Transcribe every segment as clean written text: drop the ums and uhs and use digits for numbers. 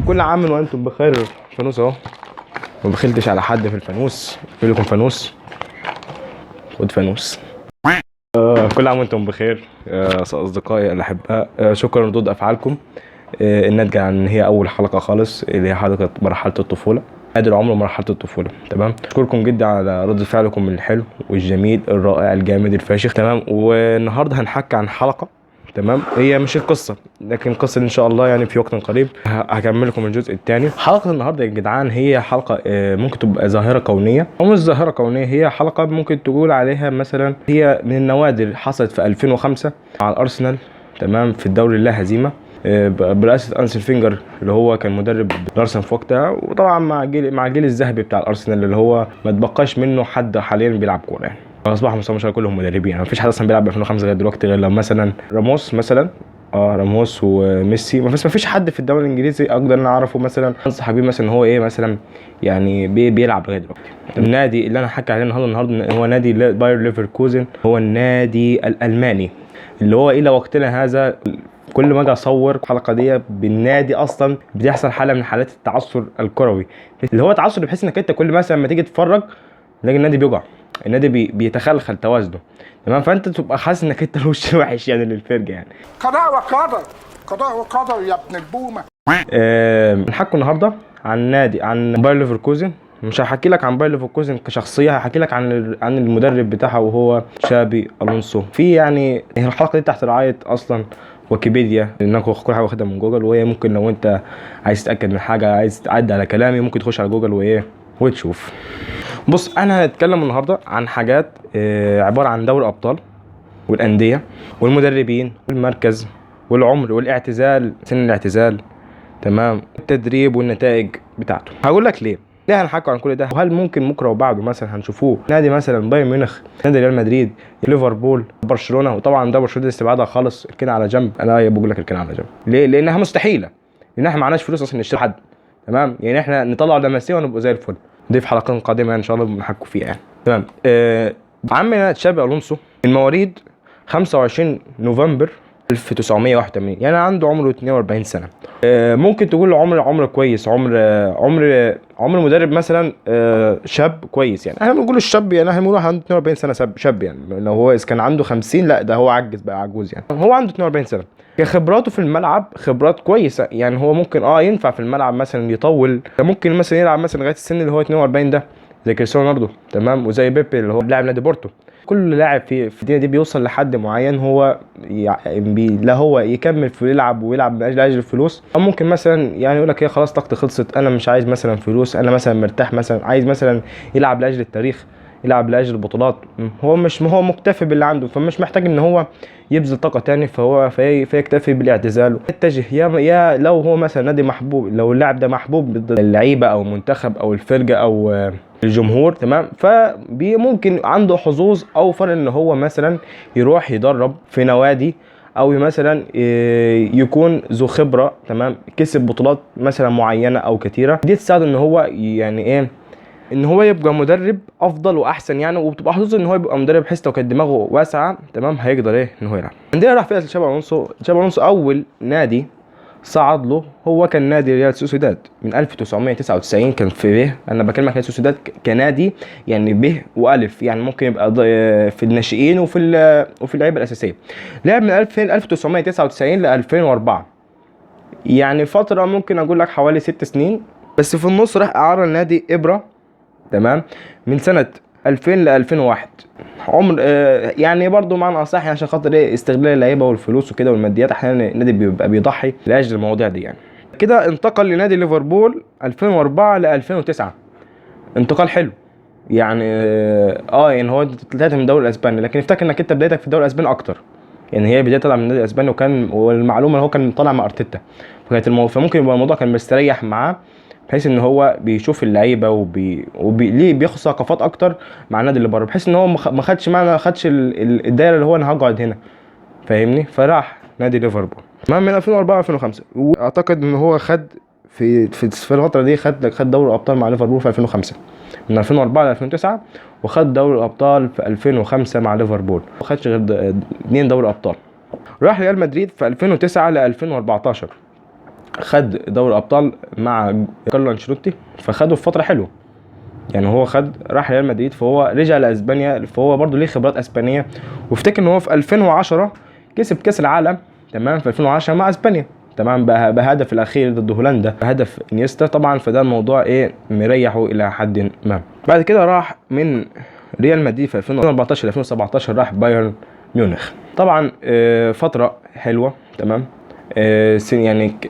كل عام وانتم بخير. فانوس اهو، ما بخلتش على حد في الفانوس، قلت لكم فانوس، خد فانوس. كل عام وانتم بخير اصدقائي الاحباء. شكرا لردود افعالكم الناتجة عن هي اول حلقة خالص اللي هي حلقة مرحلة الطفولة، نادي العمر ومرحلة الطفولة. تمام، اشكركم جدا على رد فعلكم الحلو والجميل الرائع الجامد الفاشخ. تمام، والنهارده هنحكي عن حلقة، تمام، هي مش القصة لكن القصة ان شاء الله يعني في وقت قريب هكمل لكم الجزء الثاني. حلقة النهارده يا جدعان هي حلقة ممكن تبقى ظاهره كونية او مش ظاهره كونية، هي حلقة ممكن تقول عليها مثلا هي من النوادر، حصلت في 2005 مع الارسنال، تمام، في الدوري اللا هزيمة، برئاسة ارسن فينجر اللي هو كان مدرب الارسنال في وقتها، وطبعا مع الجيل الذهبي بتاع الارسنال اللي هو ما تبقاش منه حد حاليا بيلعب كورة يعني. اصبحوا ما شاء الله كلهم مدربين يعني، ما فيش حد اصلا بيلعب 2005 غير دلوقتي، غير لو مثلا راموس مثلا، راموس وميسي، ما فيش حد في الدوري الانجليزي اقدر انا اعرفه مثلا انصح بيه مثلا ان هو ايه مثلا يعني بيلعب لغاية دلوقتي. النادي اللي انا حكي عليه النهارده هو نادي باير ليفركوزن، هو النادي الالماني اللي هو الى وقتنا هذا كل ما اجي اصور الحلقة دي بالنادي اصلا بتحصل حاله من حالات التعثر الكروي، اللي هو تعثر بحيث انك انت كل مثلا ما تيجي تتفرج تلاقي النادي بيقع، النادي بيتخلخل توازنه. تمام، فانت تبقى حاسس انك انت الوش الوحش يعني للفرقة يعني. قضاء وقدر، قضاء وقدر يا ابن البومه. هنحكي النهارده عن نادي، عن باير ليفركوزن. مش هحكي لك عن باير ليفركوزن كشخصية، هحكي لك عن المدرب بتاعها وهو تشابي الونسو. في يعني الحلقة دي تحت رعاية اصلا ويكيبيديا، لان انا كل حاجة واخدها من جوجل، وهي ممكن لو انت عايز تتاكد من حاجة، عايز تعدي على كلامي، ممكن تخش على جوجل وايه وتشوف. بص، انا هنتكلم النهارده عن حاجات عبارة عن دوري ابطال والاندية والمدربين والمركز والعمر والاعتزال، سن الاعتزال، تمام، التدريب والنتائج بتاعته. هقول لك ليه هنحكي عن كل ده، وهل ممكن بكره وبعده مثلا هنشوفوه نادي مثلا بايرن ميونخ، نادي ريال مدريد، ليفربول، برشلونة. وطبعا ده برشلونة استبعادها خالص، الكلام على جنب، انا بقول لك الكلام على جنب ليه؟ لانها مستحيلة، لان احنا معناش فلوس اصلا نشتري حد. تمام، يعني احنا نطلع لاماسيا ونبقى زي الفل. دي في حلقات قادمة ان شاء الله بنحكوا فيها يعني. تمام. عمنا تشابي الونسو من مواليد 25 نوفمبر 1981، يعني عنده عمره 42 سنة. ممكن تقول عمر كويس، عمر مدرب مثلا، شاب كويس يعني. احنا بنقول الشاب يعني، احنا بنقول عنده 42 سنة شاب يعني. لو هو اذا كان عنده 50 لا ده هو عجز بقى، عجوز يعني. هو عنده 42 سنة. خبراته في الملعب خبرات كويسة يعني، هو ممكن ينفع في الملعب مثلا يطول، ممكن مثلا يلعب مثلا لغاية السن اللي هو 42 ده، زي كريستيانو رونالدو، تمام، وزي بيبي اللي هو لاعب نادي بورتو. كل لاعب في الدنيا دي بيوصل لحد معين هو لا هو يكمل في يلعب ويلعب من اجل الفلوس، او ممكن مثلا يعني يقول لك ايه خلاص طاقتي خلصت، انا مش عايز مثلا فلوس، انا مثلا مرتاح، مثلا عايز مثلا يلعب لاجل التاريخ، يلعب لاجل البطولات. هو مش، هو مكتفي باللي عنده، فمش محتاج ان هو يبذل طاقة تاني، فهو فيكتفي بالاعتزال. يتجه يا لو هو مثلا نادي محبوب، لو اللاعب ده محبوب اللعيبة او المنتخب او الفرقة او الجمهور، تمام، فممكن عنده حظوظ اوفر ان هو مثلا يروح يدرب في نوادي، او مثلا يكون ذو خبره، تمام، كسب بطولات مثلا معينة او كتيرة، دي تساعده ان هو يعني ايه، ان هو يبقى مدرب افضل واحسن يعني، وبتبقى حظوظه ان هو يبقى مدرب بحيث لو كانت دماغه واسعة، تمام، هيقدر ايه ان هو يلعب. عندنا راح فيها تشابي الونسو. تشابي الونسو اول نادي صعد له هو كان نادي ريال سوسيداد من 1999، كان في ب، انا بكلمك ريال سوسيداد كنادي يعني ب والف، يعني ممكن يبقى في الناشئين وفي اللعيبة الاساسية. لعب من 1999 ل 2004، يعني فترة ممكن اقول لك حوالي 6 سنين، بس في النص راح اعاره لنادي ابره، تمام، من سنة 2000 ل 2001. عمر، يعني برضو معنى اصح يعني عشان خاطر ايه استغلال اللعيبة والفلوس وكده والماديات، احيانا النادي بيبقى بيضحي لاجل المواضيع دي يعني. كده انتقل لنادي ليفربول 2004 ل 2009، انتقال حلو يعني. يعني هو انت طلعت من الدوري الاسباني، لكن افتكر انك انت بدايتك في الدوري الاسباني اكتر، يعني هي بداية طلع من النادي الاسباني، والمعلومه ان هو كان طالع مع ارتيتا، فممكن يبقى الموضوع كان مستريح معاه، بحيث ان هو بيشوف اللعيبة ليه بياخد ثقافات اكتر مع النادي اللي بره، بحيث ان هو ما خدش معنى، ما خدش الدايرة اللي هو انا هقعد هنا، فاهمني؟ فراح نادي ليفربول تمام من 2004 2005، واعتقد ان هو خد في الفترة دي خد دوري الابطال مع ليفربول في 2005، من 2004 ل 2009، وخد دوري الابطال في 2005 مع ليفربول، ما خدش غير 2 دوري ابطال. راح ريال مدريد في 2009 ل 2014، خد دوري الابطال مع كارلو انشيلوتي، فخده في فترة حلوة يعني. هو خد راح ريال مدريد، فهو رجع لاسبانيا، فهو برضه ليه خبرات اسبانية. وافتكر ان هو في 2010 كسب كاس العالم، تمام، في 2010 مع اسبانيا، تمام، بهدف الاخير ضد هولندا، هدف انيستا طبعا. فده الموضوع ايه مريحه الى حد ما. بعد كده راح من ريال مدريد في 2014 2017 راح بايرن ميونخ، طبعا فترة حلوة، تمام،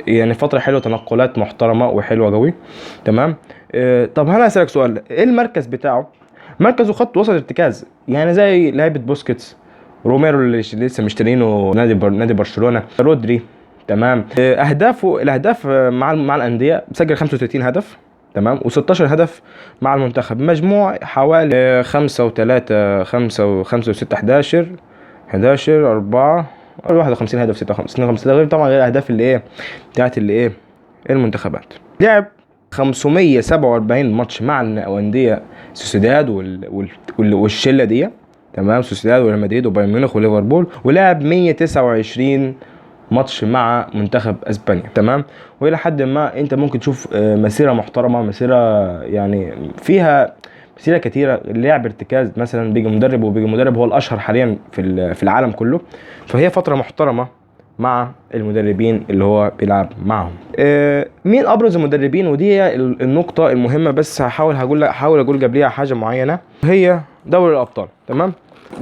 يعني فترة حلوة، تنقلات محترمه وحلوه قوي، تمام. طب انا هسألك سؤال، ايه المركز بتاعه؟ مركزه خط وسط ارتكاز، يعني زي لعيبة بوسكيتس، روميرو اللي لسه مشترينه نادي برشلونة، رودري، تمام. اهدافه، الاهداف مع الاندية سجل 35 هدف، تمام، و16 هدف مع المنتخب، مجموع حوالي 5 و3 5 و5 و6 11 11 4 51 هدف، 56 52، غير طبعا غير الاهداف اللي ايه بتاعت اللي ايه المنتخبات. لعب 547 ماتش مع الاندية سوسيداد والشله دي، تمام، سوسيداد وريال مدريد وبايرن ميونخ وليفربول، ولعب 129 ماتش مع منتخب اسبانيا، تمام. والى حد ما انت ممكن تشوف مسيره محترمه، مسيره يعني فيها مسيره كتيرة. لعب ارتكاز مثلا، بيجي مدرب، وبيجي مدرب هو الاشهر حاليا في العالم كله، فهي فترة محترمه مع المدربين اللي هو بيلعب معهم. مين ابرز المدربين؟ ودي هي النقطة المهمة، بس هحاول اقول قبليها حاجة معينة، هي دوري الابطال، تمام.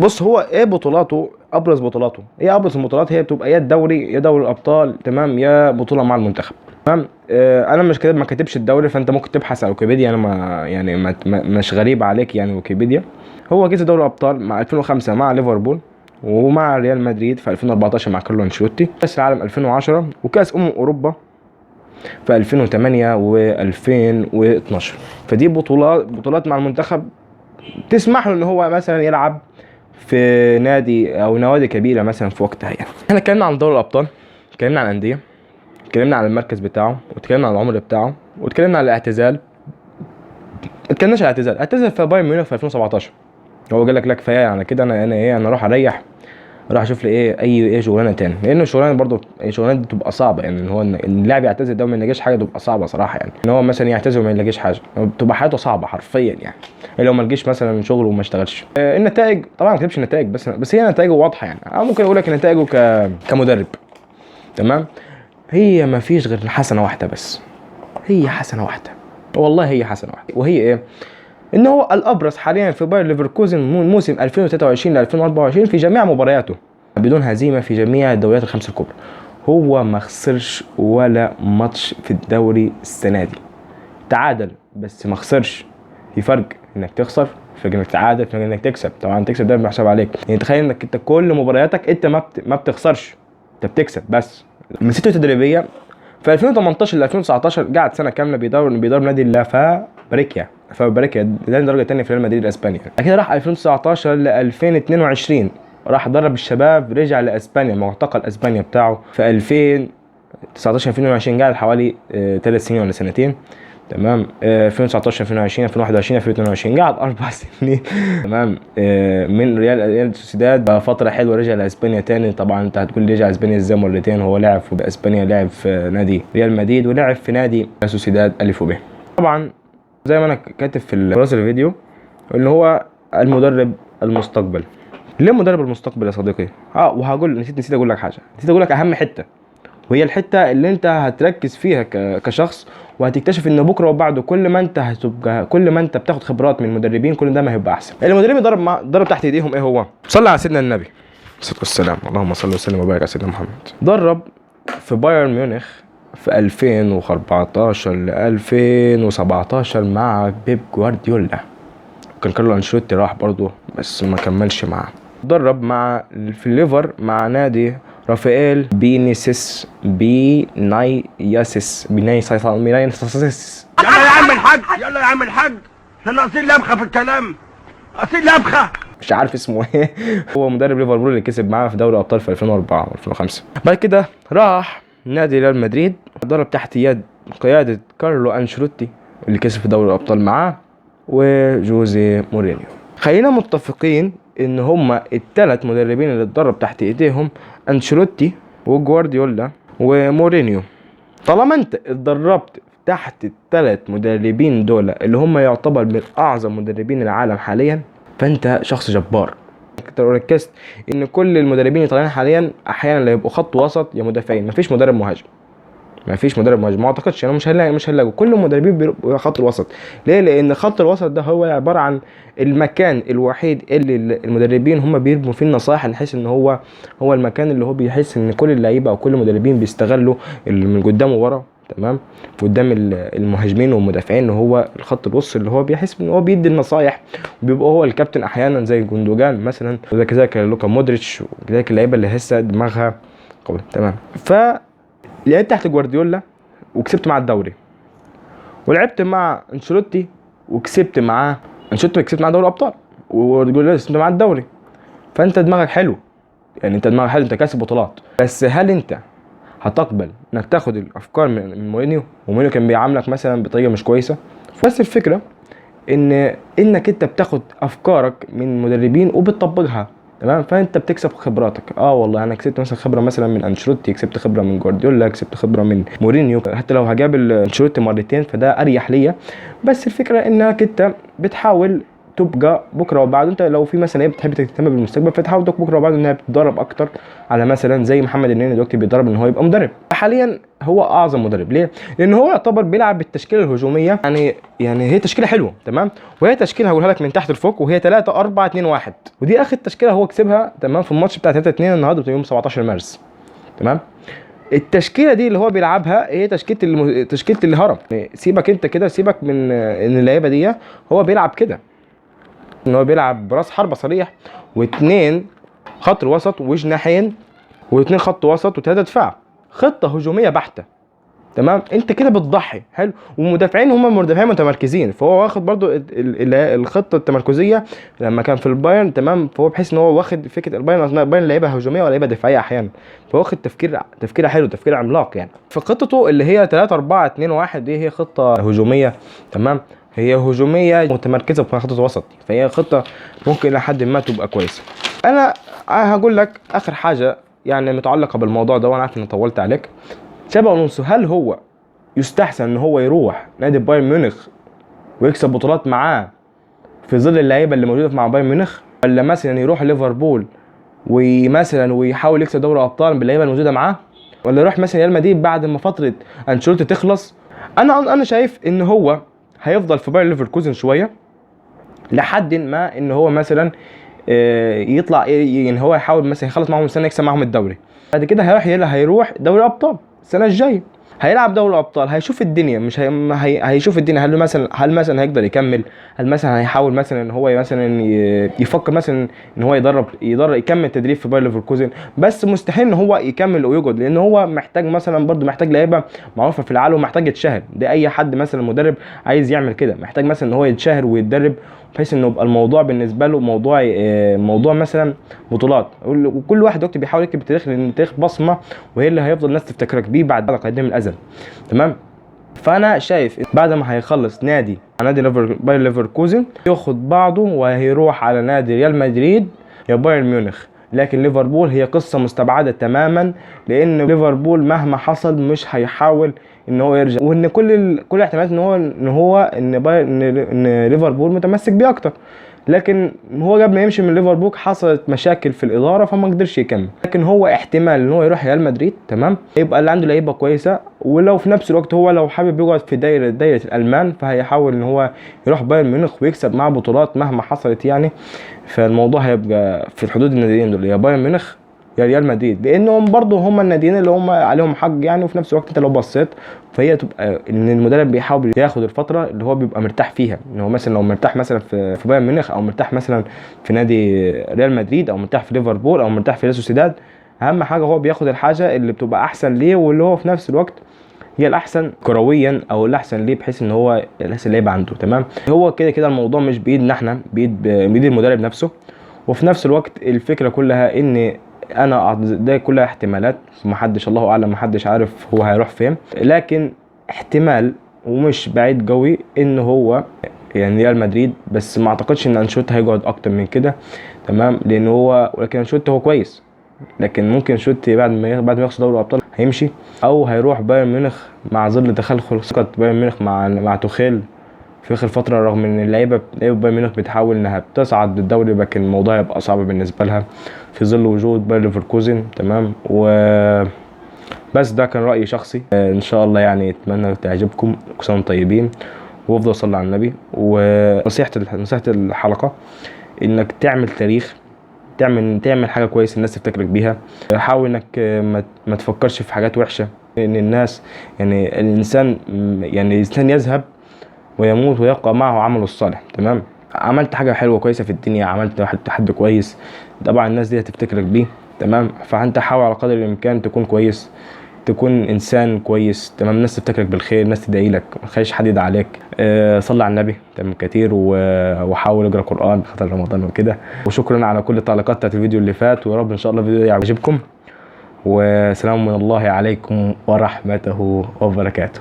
بص هو ايه بطولاته، ابرز بطولاته ايه؟ ابرز البطولات هي بتبقى يا الدوري يا دوري الابطال، تمام، يا بطوله مع المنتخب، تمام. انا مش كاتب، ما كاتبش الدوري، فانت ممكن تبحث على ويكيبيديا، انا ما يعني ما مش غريب عليك يعني ويكيبيديا. هو كسب دوري الابطال مع 2005 مع ليفربول، ومع ريال مدريد في 2014 مع كارلو انشيلوتي، كاس العالم 2010، وكاس اوروبا في 2008 و2012. فدي بطولات مع المنتخب تسمح له ان هو مثلا يلعب في نادي او نوادي كبيرة مثلا في وقتها. يعني احنا اتكلمنا عن دوري الابطال، اتكلمنا عن الاندية، اتكلمنا عن المركز بتاعه، واتكلمنا عن العمر بتاعه، واتكلمنا عن الاعتزال. اتكلمناش عن الاعتزال، اعتزل في بايرن ميونخ في 2017. هو قال لك لا كفاية على كده، انا ايه، انا اروح اريح، اروح اشوف لي ايه اي ايه شغلانة تاني، لان الشغلانة برضه الشغلانة دي بتبقى صعبة، يعني ان هو ان اللاعب يعتزل ده وما يلاقيش حاجة تبقى صعبة صراحة، يعني ان هو مثلا يعتزل وما يلاقيش حاجة بتبقى حياته صعبة حرفيا، يعني لو ما لقيش مثلا شغل وما اشتغلش. النتائج طبعا ما كتبش النتائج، بس هي نتائجه واضحة، يعني انا ممكن اقول لك نتائجه كمدرب، تمام. هي ما فيش غير حسنه واحدة بس، هي حسنه واحدة والله، هي حسنه واحدة، وهي ايه؟ ان هو الابرز حاليا في باير ليفركوزن موسم 2023 ل 2024 في جميع مبارياته بدون هزيمة في جميع الدوريات الخمس الكبرى. هو ما خسرش ولا ماتش في الدوري السنة دي، تعادل بس ما خسرش. في فرق انك تخسر، فرق انك تعادل، فرق انك تكسب. طبعا تكسب ده محسوب عليك، يعني تخيل انك انت كل مبارياتك انت ما بتخسرش، انت بتكسب بس. مسيرته التدريبية في 2018 ل 2019 قعد سنة كاملة بيدرب نادي لافابريكيا، فابريكيا ده درجه ثانية في ريال مدريد الاسباني. اكيد راح 2019 ل 2022 راح درب الشباب، رجع لاسبانيا، معتقل اسبانيا بتاعه في 2019 2020، قعد حوالي 3 سنين ولا سنتين، تمام. 2019 2020 2021 2022 قعد 4 سنين، تمام. من ريال سوسيداد فترة حلوة، رجع لاسبانيا تاني. طبعا انت هتقول رجع اسبانيا ازاي مرتين؟ هو لعب في اسبانيا، لعب في نادي ريال مدريد ولعب في نادي سوسيداد الف وب. طبعا زي ما انا كاتب في راس الفيديو ان هو المدرب المستقبل. ليه مدرب المستقبل يا صديقي؟ وهقول نسيت اقول لك حاجة، نسيت اقول لك اهم حتة، وهي الحتة اللي انت هتركز فيها كشخص، وهتكتشف ان بكره وبعده كل ما انت هتبقى، كل ما انت بتاخد خبرات من المدربين كل ده ما هيبقى احسن. المدربين ضرب تحت ايديهم ايه هو؟ صلى على سيدنا النبي الصلاة والسلام، اللهم صل وسلم وبارك على سيدنا محمد. درب في بايرن ميونخ في 2014 ل 2017 مع بيب جوارديولا، كان كارلو انشيلوتي راح برضه بس ما كملش معاه. درب مع في الليفر مع نادي رافائيل بينيسيس بيناياسيس بينايسيس. يلا يا عم الحاج، يلا يا عم الحاج، احنا ناقصين لبخه في الكلام، ناقصين لبخه، مش عارف اسمه ايه. هو مدرب ليفربول اللي كسب معاه في دوري الابطال في 2004 و2005. بعد كده راح نادي ريال مدريد، درب تحت يد قيادة كارلو أنشيلوتي اللي كسب في دوري الأبطال معاه، وجوزي مورينيو. خلينا متفقين إن هما الثلاث مدربين اللي اتدرب تحت إيديهم، أنشيلوتي وجوارديولا ومورينيو، طالما انت اتدربت تحت الثلاث مدربين دول اللي هم يعتبر من اعظم مدربين العالم حاليا، فانت شخص جبار. انت لو ركزت ان كل المدربين الايطاليين حاليا احيانا لا يبقوا خط وسط يا مدافعين، مفيش مدرب مهاجم، مفيش مدرب مهاجم، ما اعتقدش، انا مش هنلاقي كل المدربين بيبقوا خط الوسط. ليه؟ لان خط الوسط ده هو عبارة عن المكان الوحيد اللي المدربين هم بيرموا فيه النصائح، نحس ان هو المكان اللي هو بيحس ان كل اللعيبة او كل المدربين بيستغلوا اللي من قدام وورا، تمام، قدام المهاجمين والمدافعين، اللي هو الخط الوسط اللي هو بيحس ان هو بيدي النصايح، وبيبقى هو الكابتن احيانا زي جوندوجان مثلا، وكذلك لوكا مودريتش، وكذلك اللعيبة اللي هسه دماغها قوي، تمام. ف لعبت تحت جوارديولا وكسبت مع الدوري، ولعبت مع انشيلوتي وكسبت معاه، انشيلوتي كسبت معاه دوري الابطال، وجوارديولا كسبت معاه الدوري. فانت دماغك حلو، يعني انت دماغك حلو، انت كاسب بطولات. بس هل انت هتقبل انك تاخد الافكار من مورينيو، ومورينيو كان بيعاملك مثلا بطريقة مش كويسة؟ بس الفكرة ان انك انت بتاخد افكارك من مدربين وبتطبقها، تمام، فانت بتكسب خبراتك. والله انا كسبت مثلا خبره مثلا من انشيلوتي، كسبت خبره من جوارديولا، كسبت خبره من مورينيو، حتى لو هجابل انشيلوتي مرتين فده اريح ليا. بس الفكرة انك انت بتحاول تبقى بكره وبعده، انت لو في مثلا ايه بتحب تهتم بالمستقبل، فتحاول تبقى بكره وبعده انها بتدرب اكتر، على مثلا زي محمد النني دلوقتي بيدرب ان هو يبقى مدرب. حاليا هو اعظم مدرب. ليه؟ لان هو يعتبر بيلعب بالتشكيله الهجومية، يعني هي تشكيله حلوة، تمام، وهي تشكيله هقولها لك من تحت لفوق، وهي 3 4 2 1، ودي اخر تشكيله هو كسبها، تمام، في الماتش بتاع 3 2 النهارده يوم 17 مارس، تمام. التشكيلة دي اللي هو بيلعبها هي تشكيله الهرم، يعني سيبك انت كده، سيبك من ان اللعيبة دي هو بيلعب كده، ان هو بيلعب براس حربه صريح، واثنين خط الوسط وجناحين، واثنين خط وسط، وثلاثة دفاع، خطه هجومية بحته، تمام. انت كده بتضحي حلو، ومدافعين هم مدافعين متمركزين، فهو واخد برضو الخطة التمركزيه لما كان في البايرن، تمام، فهو بحيث ان هو واخد فكرة البايرن، اصلا البايرن لعيبة هجومية ولا دفاعية احيانا، فهو واخد تفكير حلو، تفكير عملاق يعني. فخطته اللي هي 3 4 2 1 دي هي خطه هجومية، تمام، هي هجومية متمركزه في خطه وسط، فهي خطه ممكن الى حد ما تبقى كويسة. انا هقول لك اخر حاجة يعني متعلقه بالموضوع ده، وانا عارف اني طولت عليك. تشابي الونسو هل هو يستحسن ان هو يروح نادي بايرن ميونخ ويكسب بطولات معاه في ظل اللعيبة اللي موجودة مع بايرن ميونخ، ولا مثلا يروح ليفربول ومثلا ويحاول يكسب دوري ابطال باللعيبه الموجودة معاه، ولا يروح مثلا ريال مدريد بعد ما فترة انشيلوتي تخلص؟ انا شايف ان هو هيفضل في باير ليفركوزن شوية لحد ما ان هو مثلا يطلع، يعني هو يحاول مثلا يخلص معاهم السنة، يكسب معاهم الدوري، بعد كده هيروح دوري ابطال السنة الجاية، هيلعب دوري ابطال، هيشوف الدنيا، مش هيشوف الدنيا، هل مثلا هيقدر يكمل، هل مثلا هيحاول مثلا ان هو مثلا يفكر مثلا ان هو يدرب يكمل تدريب في باير ليفركوزن، بس مستحيل ان هو يكمل ويقعد، لان هو محتاج مثلا برده محتاج لعيبة معروفة في العالم، ومحتاج يتشهر. ده اي حد مثلا مدرب عايز يعمل كده، محتاج مثلا ان هو يتشهر ويتدرب، بحيث انه يبقى الموضوع بالنسبة له موضوع مثلا بطولات. وكل واحد دلوقتي بيحاول يكتب التاريخ، لان التاريخ بصمة، وهي اللي هيفضل الناس تفتكرك بيه بعد قدام الازل، تمام. فانا شايف بعد ما هيخلص نادي باير ليفركوزن ياخد بعضه وهيروح على نادي ريال مدريد يا بايرن ميونخ. لكن ليفربول هي قصة مستبعده تماما، لان ليفربول مهما حصل مش هيحاول ان هو يرجع، وان كل احتمالات ان هو ان هو ان باير ان ليفربول متمسك بيه اكتر. لكن هو قبل ما يمشي من ليفربول حصلت مشاكل في الادارة فما قدرش يكمل، لكن هو احتمال ان هو يروح ريال مدريد، تمام، يبقى اللي عنده لعيبة كويسة، ولو في نفس الوقت هو لو حابب يقعد في دايرة الالمان فهيحاول ان هو يروح بايرن ميونخ ويكسب معاه بطولات مهما حصلت يعني. فالموضوع هيبقى في الحدود الناديين دول، يا بايرن ميونخ يا ريال مدريد، لانهم برضو هم الناديين اللي هم عليهم حق يعني. وفي نفس الوقت انت لو بصيت فهي تبقى ان المدرب بيحاول ياخد الفترة اللي هو بيبقى مرتاح فيها، ان هو مثلا لو مرتاح مثلا في بايرن ميونخ، او مرتاح مثلا في نادي ريال مدريد، او مرتاح في ليفربول، او مرتاح في ريال سوسيداد، اهم حاجة هو بياخد الحاجة اللي بتبقى احسن ليه، واللي هو في نفس الوقت هي الاحسن كرويا او الاحسن ليه، بحيث ان هو الاحسن لعيب عنده، تمام. هو كده كده الموضوع مش بايدنا احنا، بايد المدرب نفسه. وفي نفس الوقت الفكرة كلها ان انا ده كلها احتمالات، محدش الله اعلم، محدش عارف هو هيروح فين، لكن احتمال ومش بعيد قوي ان هو يعني ريال مدريد، بس ما اعتقدش ان انشيلوتي هيقعد اكتر من كده، تمام، لان هو ولكن انشيلوتي هو كويس، لكن ممكن انشيلوتي بعد ما يخسر دوري الابطال هيمشي، او هيروح بايرن ميونخ مع ظل تخلخل ثقة بايرن ميونخ مع توخيل في اخر فترة، رغم ان لعيبة بايرن ميونخ بتحاول انها بتصعد بالدوري، لكن الموضوع هيبقى صعب بالنسبة لها في ظل وجود باير ليفركوزن. تمام، و بس ده كان رايي شخصي. ان شاء الله يعني اتمنى تعجبكم، كل سنة وانتم طيبين، وافضل صلي على النبي. ونصيحة نصيحة الحلقة انك تعمل تاريخ، تعمل حاجة كويسة الناس تفتكرك بيها. حاول انك ما تفكرش في حاجات وحشة، لان الناس يعني الانسان، يعني الانسان يذهب ويموت ويبقى معه عمله الصالح. تمام، عملت حاجة حلوة كويسة في الدنيا، عملت حد كويس، طبعا الناس دي هتفتكرك بيه. تمام، فانت حاول على قدر الامكان تكون كويس، تكون انسان كويس. تمام، الناس تفتكرك بالخير، الناس تدعي لك، ما تخليش حد يدعي عليك. صلي على النبي تمام كتير، وحاول اقرا قران خاطر رمضان وكده. وشكرا على كل التعليقات بتاعت الفيديو اللي فات، ويا رب ان شاء الله الفيديو ده يعجبكم. وسلام من الله عليكم ورحمته وبركاته.